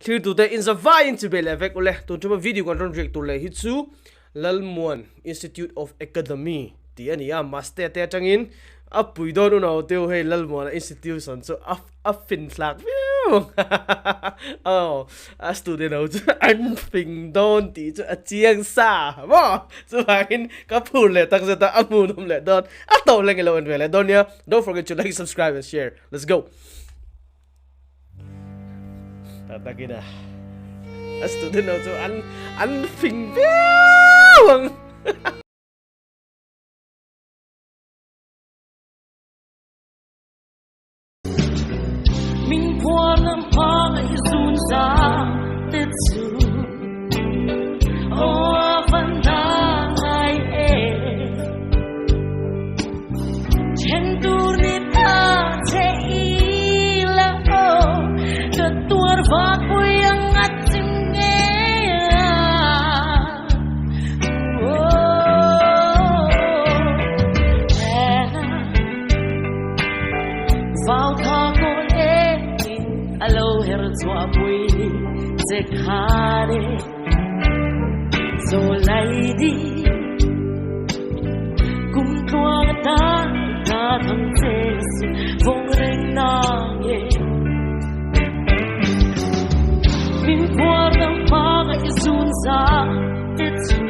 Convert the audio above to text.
Thlirtute in zavaiin chibei leh vek ule. Tun tuma video kan rawn riak tur leh hi chu Lalmuan Institute of Academy tih a ni a, Maste te atangin a pui dawn unau teu hei Lalmuana Institution chu a a fin thlak viau ang aw a student ho chu an fing dawn tih chu a chiang sa maw chuvangin ka phur leh tak zet a a hmuhnawm leh dawn a tawh leng ilo en ve leh dawn nia don't forget to like subscribe and share let's go. Tak takin a a student ho chu an an fing viau ang. Min phuar lam phang i zun za te chu Aw van na ngai e Then tur ni ta che i la aw Ka tuar va pui ang a chim nge a Vào tha kawl e in a lo her chhuah pui che kha de Zo lai di Kum tluang ta ta thang che su vong reng na nge Min phuar dang pa nga i zun za te chu.